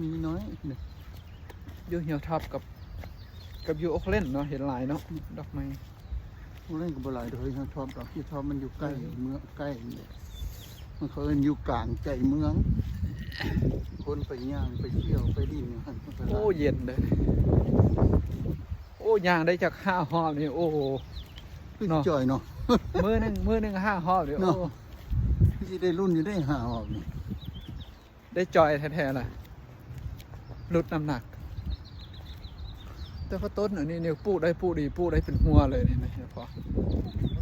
ມີນ້ອຍ ຢູ່ຮິວທອບກັບ ກັບຢູ່ໂອກແລນເນາະ ເຫັນຫຼາຍເນາະ ດອກໄມ້. ໂອກແລນກໍບໍ່ຫຼາຍດອກ ຣິວທອບດອກ ຣິວທອບມັນຢູ່ໃກ້ ເອີ ເມືອງ ໃກ້ ມັນເຂົາເອີ້ນຢູ່ກາງໃຈເມືອງ ຄົນໄປຍ່າງໄປທ່ຽວໄປຫຼິ້ນຢູ່ຫັ້ນ. ໂອ້ ເຢັນເດ້. ໂອ້ ຍ່າງໄດ້ຈັກຫ້າຮອບນີ້ ໂອ້ ຄືຈ່ອຍເນາະ ມື້ໜຶ່ງ ມື້ໜຶ່ງຫ້າຮອບນີ້ ໂອ້ ຄືຊິໄດ້ລຸ້ນຢູ່ເດ້ ຫ້າຮອບນີ້ ໄດ້ຈ່ອຍແທ້ໆລະ ຫຼຸດນ້ຳໜັກ. ແຕ່ວ່າຕົ້ນອັນນີ້ນີ້ ປູກໄດ້ ປູກດີ ປູກໄດ້ເປັນຮົ້ວເລີຍນີ້ນະ ເຫັນບໍ່?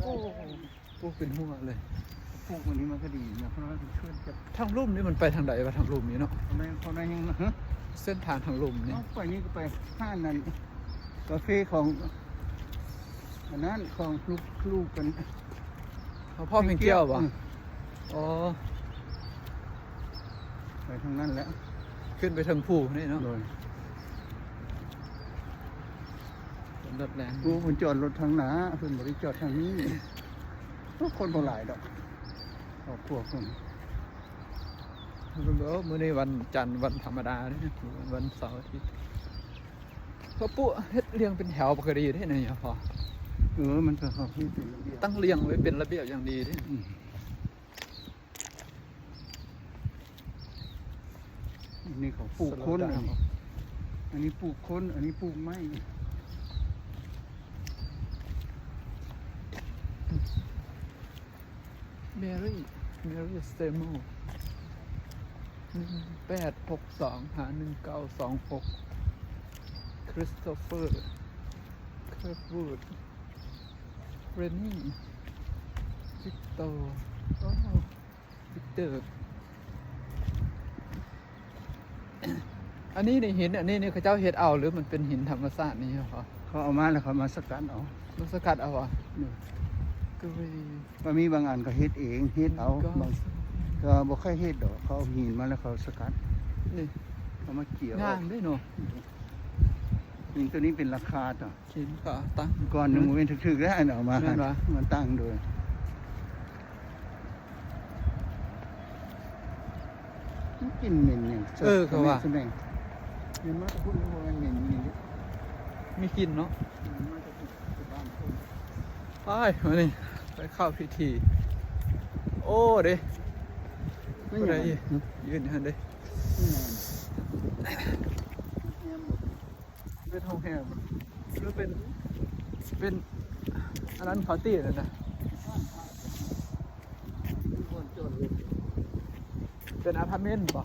ໂອ້ ປູກເປັນຮົ້ວເລີຍ ປູກອັນນີ້ມັນກໍດີນະ ເພາະວ່າມັນເຄື່ອນກັບ ທາງລຸ່ມນີ້ມັນໄປທາງໃດວະ? ທາງລຸ່ມນີ້ເນາະ ແມ່ນ ເຂົາໄດ້ຍັງນະ ເສັ້ນທາງທາງລຸ່ມນີ້ ເອົາໄປນີ້ກໍໄປຮ້ານນັ້ນ ກາເຟຂອງອັນນັ້ນ ຂອງລູກ ລູກກັນ ເຂົາພໍ່ເພັງກ້ຽວບໍ່? ອືມ ອໍ ໄປທາງນັ້ນແຫຼະ ຂຶ້ນໄປເທິງພູນີ້ເນາະ. ໂດຍ ເປັນລົດແລ່ນ ໂອ້ ເພິ່ນຈອດລົດທາງໜ້າ ເພິ່ນບໍ່ໄດ້ຈອດທາງນີ້. ໂອ້ ຄົນບໍ່ຫຼາຍດອກ ຄອບຄົວເພິ່ນ. ເອີ ມື້ນີ້ວັນຈັນ ວັນທຳມະດາເດ້ ວັນເສົາອາທິດ ເຂົາປູກເຮັດລຽງເປັນແຖວ ປະກະດີເດ້ນະ ເອີ ມັນກໍເຮັດເປັນລະບຽບ ຕັ້ງລຽງໄວ້ເປັນລະບຽບຢ່າງດີເດ້. ອືມ ອັນນີ້ເຂົາປູກຄົນ ສະໂລດາວນ ອັນນີ້ ອັນນີ້ປູກຄົນ ອັນນີ້ປູກໄມ້. Mary Mary Seymour ໜຶ່ງແປດຫົກສອງ ຫາ ໜຶ່ງເກົ້າສອງຫົກ Christopher Kirkwood Rennie Victor ໂອ້ Victor. ອັນນີ້ນີ້ ຫີນອັນນີ້ນີ້ ເຂົາເຈົ້າເຮັດເອົາ ຫຼືມັນເປັນຫີນທຳມະຊາດນີ້? ເຂົາເອົາມາແລ້ວເຂົາມາສະກັດເອົາ. ມາສະກັດເອົາຫວາ? ອືມ ກໍເລີຍ ມັນມີບາງອັນກໍເຮັດເອງ ເຮັດເອົາ ບາງ ກໍບໍ່ຄ່ອຍເຮັດດອກ ເຂົາເອົາຫີນມາແລ້ວເຂົາສະກັດ ນີ້ ເອົາມາກ່ຽວ ງາມເດ້ເນາະ. ຫີນໂຕນີ້ເປັນລາຄາຕະ ຫີນກໍຕັ້ງ ກ່ອນໜຶ່ງ ແມ່ນ ບໍ່ແມ່ນຖືກໆ ແລ້ວອັນເອົາມາ ແມ່ນຫວາ? ມາຕັ້ງໂດຍ ມັນກິ່ນເໝັນຫຍັງ? ເອີ ເຂົາວ່າ ສະແໝງ ເໝັນມາແຕ່ພຸ້ນ ບໍ່ແມ່ນເໝັນຢູ່ນີ້ເດ້ ມີກິ່ນເນາະ ເໝັນມາແຕ່ພຸ້ນ ແຕ່ບ້ານພຸ້ນ. ໄປ ມື້ນີ້ໄປເຂົ້າພິທີ ໂອ້ ເດ້ ແມ່ນຫຍັງ? ຜູ້ໃດຢືນຢູ່ຫັ້ນເດ້? ແມ່ນຫຍັງ? ເປັນໂຮງແຮມ ຫຼືເປັນ ເປັນອັນນັ້ນ ປາຕີ້ນັ້ນນະ ເປັນອາພາດເມັນບໍ?